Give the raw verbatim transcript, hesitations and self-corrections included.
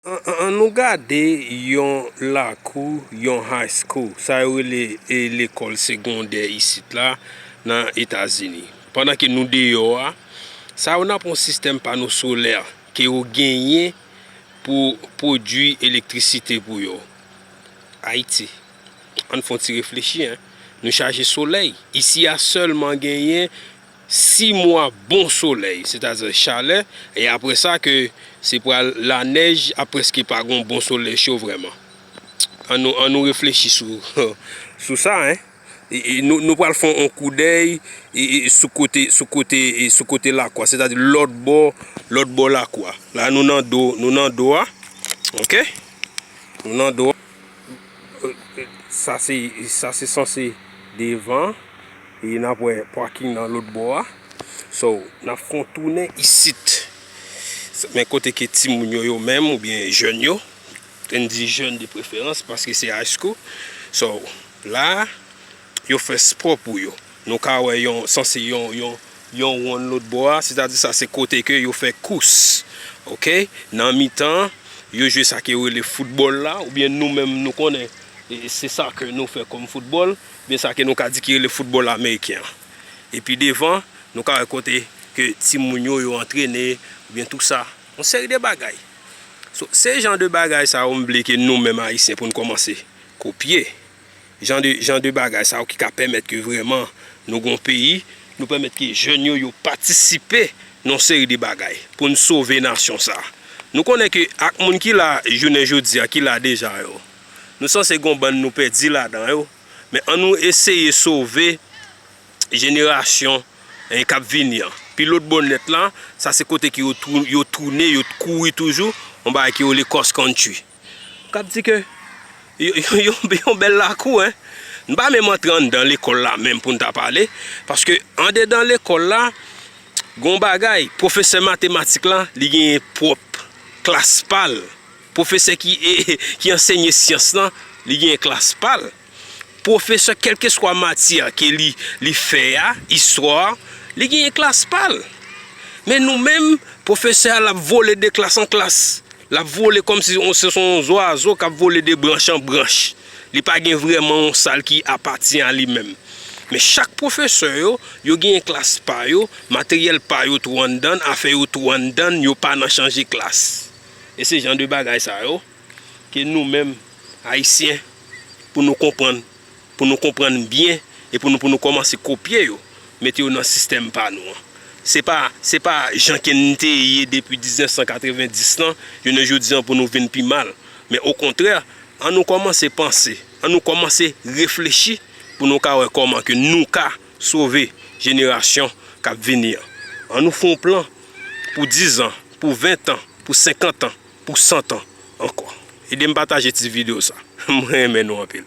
An, an, an nou gade yon lakou, yon high school. Sa yo rele e, lekòl segondè isit la nan Etazini. Pandan ke nou deyò a, sa yo nan pran yon sistèm pano solè ke yo genyen pou pwodui elektrisite pou yo. Ayiti, ann fè yon ti reflechi, en. Nou chaje solèy. Isi a sèlman genyen sis mwa bon solèy, sètadi chalè, e apre sa ke se pral lanèj, ap prèske pa gon bon solèy cho vrèman. An nou, an nou reflechi sou, sou sa, en. E, e nou, nou pral fè yon koudèy e, e sou kote, sou kote, e sou kote lakou a, sètadi lòt bò, lòt bò lakou a. La nou nan do, nou nan do a. Oke? Nou nan do a. Sa se, sa se sanse devan. E n ap wè parking nan lòt bò a. So, n ap fè yon tounen isit. Men kote ke timoun yo, yo menm, oubyen jèn yo, n di jèn de preferans, paske se high school. So, la, yo fè spò pou yo. Nou ka wè yon, sanse yon, yon, yon wonn lòt bò a, sètadi sa se kote ke yo fè kous. Oke? Nan mitan, yo jwe sa ke yo rele foutbòl la, oubyen nou menm nou konnen, e, se sa ke nou fè kòm foutbòl, oubyen sa ke nou ka di ki rele foutbòl ameriken an. Epi devan, nou ka wè kote ke timoun yo, yo antrene, oubyen tou sa. Yon seri de bagay. So, se jan de bagay sa yo m vle ke nou menm Ayisyen pou n kòmanse kopye. Jan de, jan de bagay sa yo ki ka pèmèt ke vrèman nou gon peyi, nou pèmèt ke jèn yo, yo patisipe nan yon seri de bagay pou n sove nasyon sa. Nou konnen ke ak moun ki la jounen jodi a, ki la deja yo, nou sanse gon bann nou pèdi ladan yo, men an nou eseye sove jenerasyon, eh, k ap vini an. Pi lòt bò nèt la, sa se kote ke yo tou-, yo tounen, yo kouri toujou, yon bagay ki rele cross country. K ap di ke yo, yo, yo, yon bèl lakou, en. Nou pa menm antre anndan lekòl la menm pou n ta pale, paske andedan lekòl la, gon bagay, pwofesè matematik la, li genyen pwòp klas pa l. Pwofesè ki, e, ki ansenye syans lan, li genyen klas pa l. Pwofesè, kèlkeswa matyè ke li, li fè a, istwa, li genyen klas pa l. Men nou menm, pwofesè a, l ap vole de klas an klas. L ap vole kòmsi on, se son zwazo k ap vole de branch an branch. Li pa gen vrèman yon sal ki apatyen a li menm. Men chak pwofesè yo, yo genyen klas pa yo, materyèl pa yo tou anndan, afè yo tou anndan, yo pa nan chanje klas. E se jan de bagay sa yo ke nou menm, Ayisyen, pou nou konprann, pou nou konprann byen, e pou nou, pou nou kòmanse kopye yo, mete yo nan sistèm pa nou an. Se pa, se pa jan ke n te ye depi diznèf san katrevendis lan, jounen jodi an pou nou vin pi mal. Men okontrè, an nou kòmanse panse, an nou kòmanse reflechi pou nou ka wè kòman ke nou ka sove jenerasyon k ap vini an. An nou fè yon plan pou diz an, pou ven an, pou senkant an, pou san an ankò. Ede m pataje ti videyo sa. Mwen renmen nou anpil.